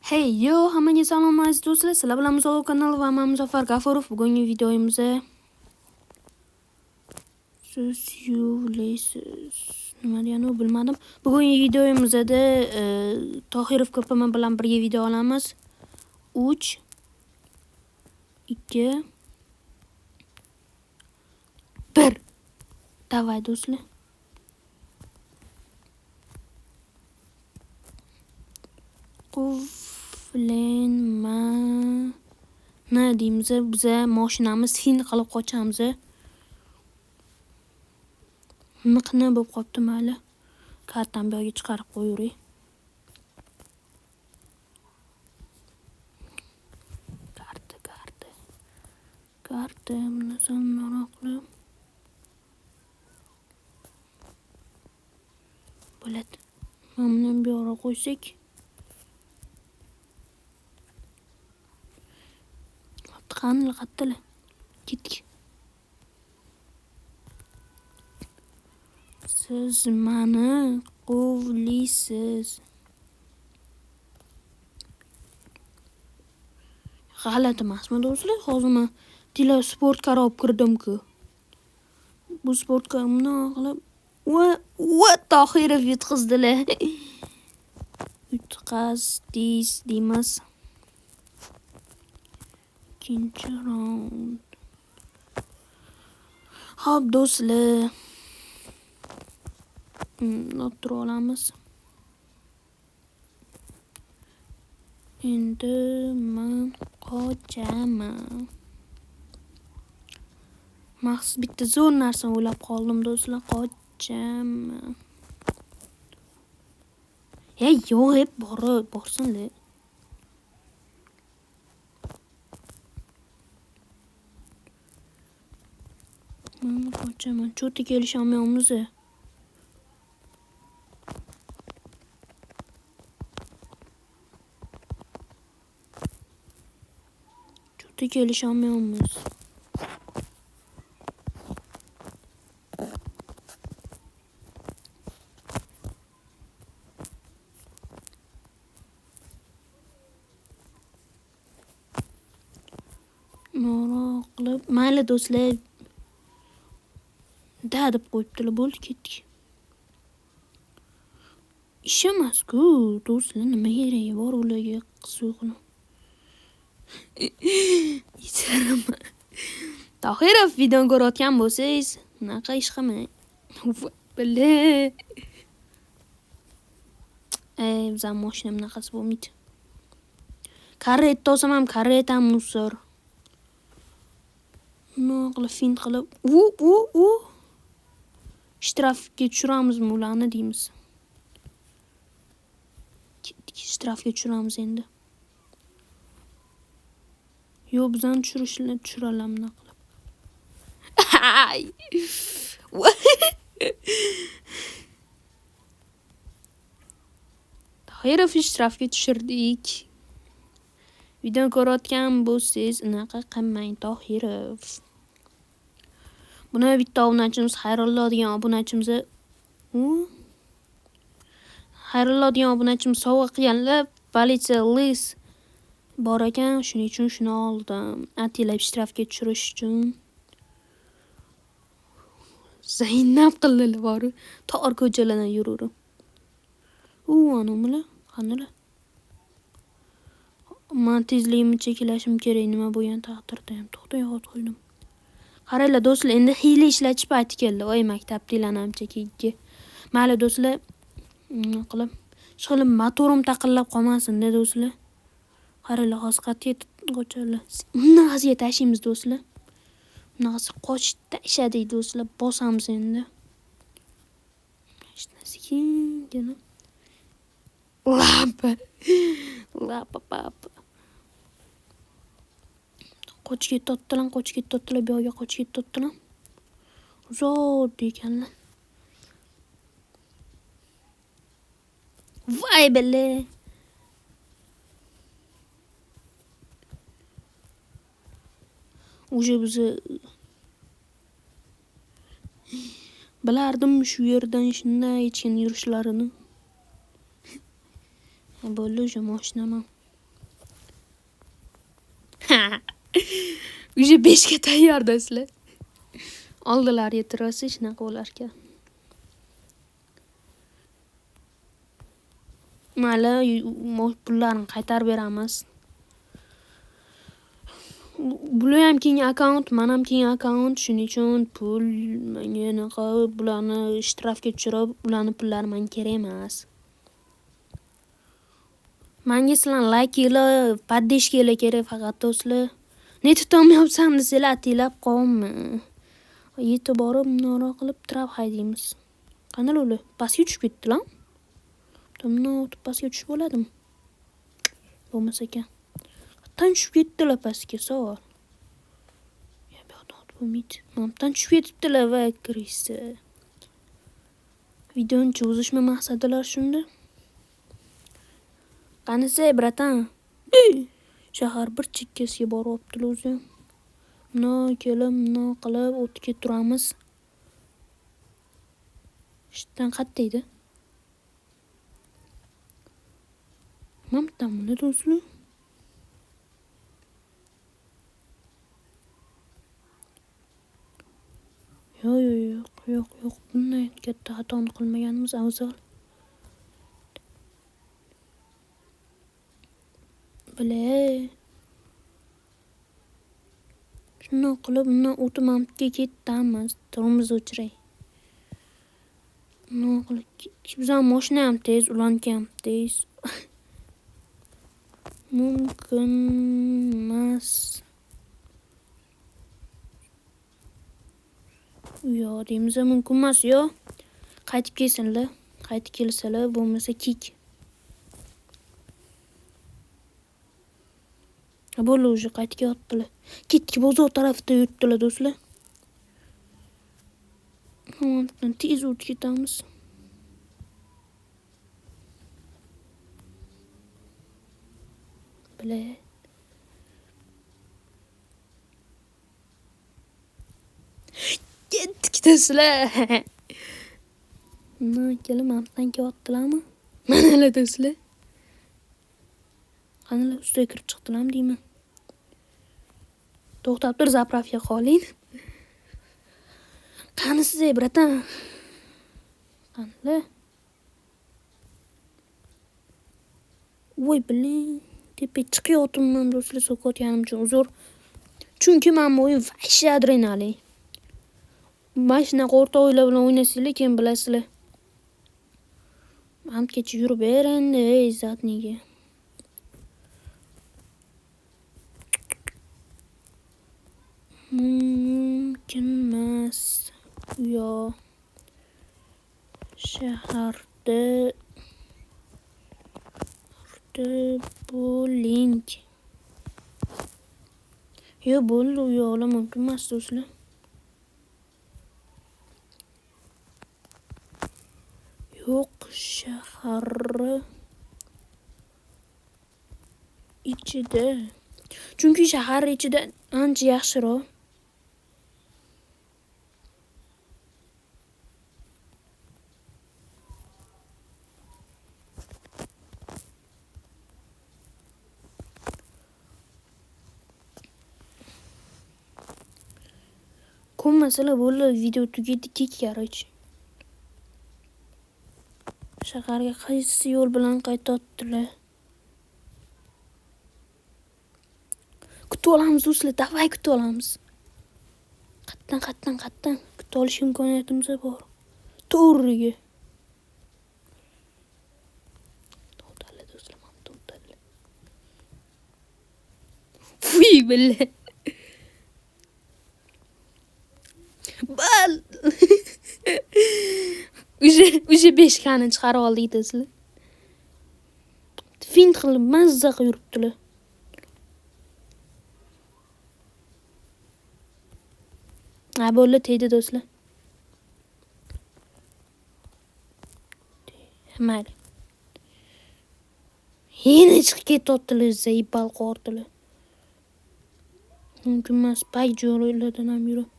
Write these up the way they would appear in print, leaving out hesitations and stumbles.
Hey yo, hammaga salom aziz do'stlar. Sizlar bilan Muzaffar kanali va men Muzaffar G'afurov. Bugungi videomizda siz yuvlaysiz. Nima degani u bilmadim. Bugungi videomizda Tohirov KPM bilan birga video olamiz. 3 2 1. Davay do'stlar. Quvlenmani deymiz. Biza mashinamiz fin qilib qochamiz. Niqni bo'lib qopti, mayli. Kartani bu yoqqa chiqarib qo'yavering. Karta, karta. Karta buni sal qilib. Bo'ladi. Mana buni bu yoqqa qo'ysak. Qani qattilar. Ketdik. Siz meni quvlaysiz. G'alati emasmi do'stlar? Hozir men tila sportga olib kirdim-ku. Bu sportga bundoq qilib va Tohirov yutqizdilar. Yutqazdingiz deymiz. Ikkinchi raund. Xo'p do'stlar. O'tirib olamiz. Endi men qochaman. Maxsus bitta zo'r narsa o'ylab qoldim do'stlar, qochaman. Ey, yo'q, hep borib borsinlar. Men qochaman. Cho'ti kelisholmayapmiz. Cho'ti kelisholmayapmiz. Noroq qilib, mayli do'stlar. Da deb qo'yibdilar, bo'ldi, ketdik. Ish emas-ku, do'stlar, nima keragi bor ularga qiziq. Tohirov videoni ko'rayotgan bo'lsangiz, bunaqa ish qilmang. Bile. Ey, bizning mashina bunaqasi bo'lmaydi. Karetta olsam ham karetta ham musor. Nima qilib fint qilib, u shtrafga tushiramizmi ularni deymiz. Ketdik, shtrafga tushiramiz endi. Yo'q, bizani tushirishni tushiradilar bunaqa qilib. Tohirov shtrafga tushirdik. Videoni ko'rayotgan bo'lsangiz, unaqa qilmang Tohirov. Buni bitta obunachimiz Xayrullo degan obunachimiz, Xayrullo degan obunachimiz sovg'a qilganlar, politsiya lis bor ekan, shuning uchun shuni oldim. Atilab shtrafga tushirish uchun. Zaynab qildilar bor-u, tor ko'chalardan yururib. U anumlar, qanilar? Men tezligimni cheklashim kerak, nima bo'lgan taqdirda ham. To'xta, yo'qotib qo'ydim. Qaranglar do'stlar, endi hiyla ishlatish payti keldi. Voy, maktabdagilarni ham chekikki. Mayli do'stlar, nima qilib, ishqilib motorim taqillab qolmasin-da do'stlar. Qaranglar, hozir qayerga qochadilar. Bunaqasiga tashlaymiz do'stlar. Bunaqasi qochib tashladik do'stlar, bosamiz endi. Sekingina. Lapa. Lapa papa. Qochib ketdilar, qochib ketdilar, bu yoqqa qochib ketdilar. Uzoq ekanlar. Voy billa. Уже bizni bilardim shu yerdan shunday ichgan yurishlarini. Bo'ldi, уже mashinam. Уже 5 ga tayyor do'stlar. Oldilariga tursa shunaqa bo'lar ekan. Mayli, pullarni qaytarib beramiz. Bular ham keyingi akkaunt, men ham keyingi akkaunt, shuning uchun pul menga anaqa bularni shtrafga tushirib, ularni pullari menga kerak emas. Menga sizlar laykinglar, podдержкanglar kerak faqat do'stlar. Nega tutolmayapsan desanglar, atilab qolma. Yetib borib, bundoqroq qilib trap haydaymiz. Qanday ular? Pastga tushib ketdilar. Bundan o'tib pastga tushib bo'ladimi? Bo'lmasa ekan. Qayerdan tushib ketdilar pastga, savol. Ya bu yoqdan o'tib bo'lmaydi. Mana bu yerdan tushib ketibdilar va krisi. Videoni cho'zishma maqsadilar shunda. Qanisi, bratan? Shahar bir chekkasiga boryaptilar o'zi. Bundoq kelib, bundoq qilib o'tib keturamiz. Shundan qayerda edi? Mana bu yerdan buni do'stlar. Yo'q, yo'q, yo'q, yo'q, yo'q. Bunday katta xatoni qilmaganimiz afzal. Bile. Shundoq qilib, bundan o'tib mana bu yerga ketamiz. Tormoz o'chiray. Bundoq qilib, bizning mashina ham tez, ularniki ham tez. Mumkin emas. Yo'q, deymiz, mumkin emas, yo'q. Qaytib kelsinlar, qaytib kelsalar, bo'lmasa kik. Ha, bo'ldi, уже qaytib kelyaptilar. Ketdik, bozor tarafda yuribdilar do'stlar. Tamam, tez o'tib ketamiz. Bile. Ketdik do'stlar. Bundan kelib, mana bu yerdan kelyaptilarmi? Manalar do'stlar. Qanilar ustiga kirib chiqdilarmi deyman. To'xtab tur, zapravka qoling. Qanisiz, ey, bratan? Qanilar? Voy, blin. Tepaga chiqayotibman do'stlar, so'kayotganim uchun uzr. Chunki men bu o'yin vahshiy adrenalin. Mana shunaqa o'rtoqlar bilan o'ynasanglar, keyin bilasizlar. Mana bu kecha yurib ber endi, ey, zadniga. Mumkin emas. Yo. Shaharda bo'ling. Yo, bo'ldi, u yo'qlar mumkin emas do'stlar. Yo'q, shahar ichida. Chunki shahar ichida ancha yaxshiroq. Ko'nmasalar bo'ldi, video tugaydi, kek, короче. Shaharga qaysi yo'l bilan qaytyaptilar? Kutib olamiz do'stlar, davay kutib olamiz. Qatdan, qatdan, qatdan kutib olish imkoniyatimiz bor. To'g'riga. To'xtala do'stlar, mana to'xtala. Fuy, billa. Bal. Уже 5 kani chiqarib oldik do'stlar. Fint qilib mazza qilib yuribdilar. Ha, bo'ldi, tegdi do'stlar. Mayli. Yana chiqib ketyaptilar, zaibal qordilar. Mumkin emas, pay joylardan ham yurib.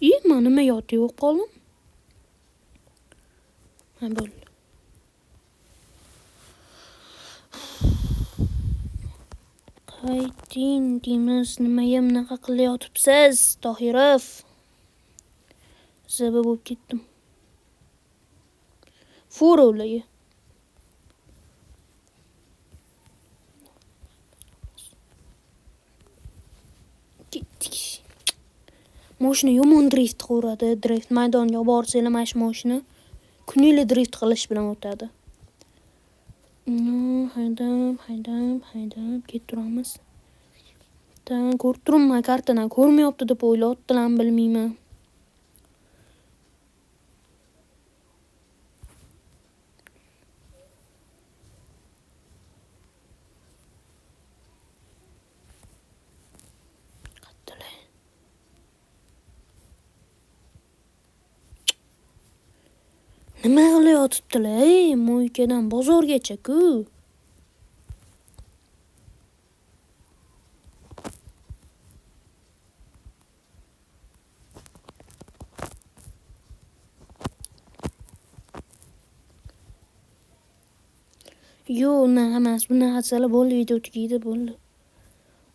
İyi, men nima yotib yo'q qoldim? Ha, bo'ldi. Keting deymiz. Nimaga bunaqa qilayotibsiz, Tohirov? Zb bo'lib ketdim. Fura ularga. Ketdik. Mashina yomon drift qilaveradi. Drift maydoniga borsanglar, mana shu mashina kuninglar drift qilish bilan o'tadi. Haydab, haydab, haydab ketaveramiz. Tan ko'rib turibman, kartadan ko'rmayapti deb o'ylayaptilarmi, bilmayman. Nima qilayotibdilar, ey, Mo'ykadan bozorgacha-ku. Yo'q, unaqa emas. Bunaqa desalar bo'ldi, video tugaydi, bo'ldi.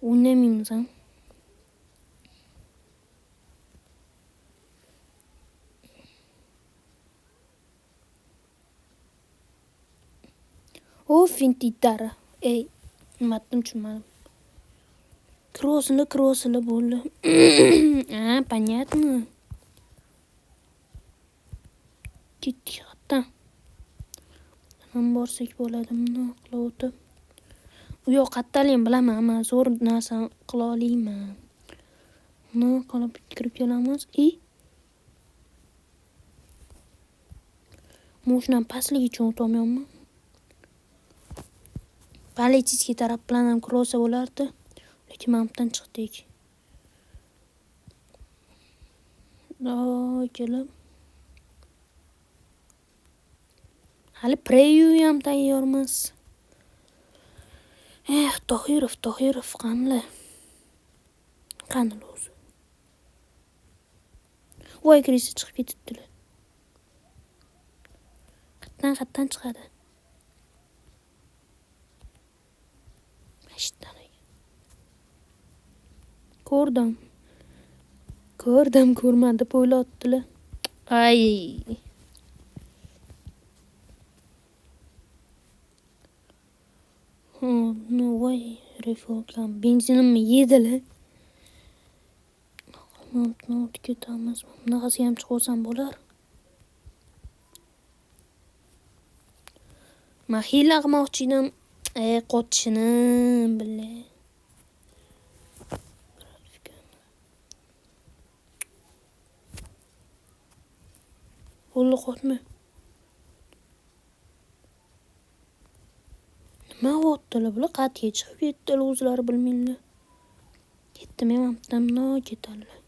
O'ynamaymiz ham. O fintitara. Ey, nima dedim tushunmadim. Kirvosili, kirvosili bo'ldi. A, понятно. Ketdik hatto. Ham borsak bo'ladi, bundoq qilib o'tib. U yoq qattaligini bilaman, man zo'r narsa qila olmayman. Bundoq qilib kirib kelamiz. I Mashinam pastligi uchun o'tolmayapman. Politsiyskiy taraf bilan ham kirolsa bo'lardi. Lekin mana bu yerdan chiqdik. Xudo kelib. Hali preview ham tayyor emas. Eh, Tohirov, Tohirov qanla? Qani o'zi? Voy, krisi chiqib ketibdilar. Qatdan chiqadi? Mashitdan. Ko'rdim. Ko'rdim, ko'rmadi deb o'ylayaptilar. Ay. No, voy, refleksan benzinimni yedilar. O'tib ketamiz. Bunaqasiga ham chiqib olsam bo'lar. Men hiyla qilmoqchi edim. Qotishini billa. Bo'ldi, qotma. Nima bo'ptilar bular? Qatga chiqib ketdilar, o'zlari bilmaydilar. Ketdim, men bundan ketadilar.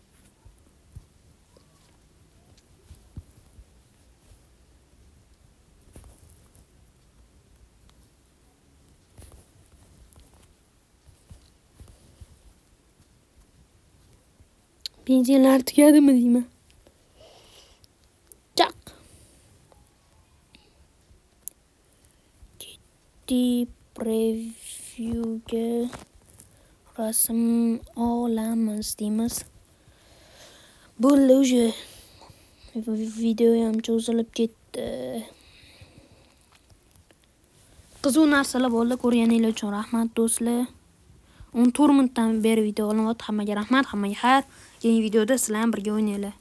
Benzinlar tugadimi deyman. Chaq. Ketdi previewga rasm olamiz deymiz. Bo'ldi, уже video ham cho'zilib ketdi. Qiziq narsalar bo'ldi. Ko'rganinglar uchun rahmat do'stlar. 14 minutdan beri video olinyapti. Hammaga rahmat, hammaga xayr. Keyingi videoda sizlar ham birga o'ynaylik.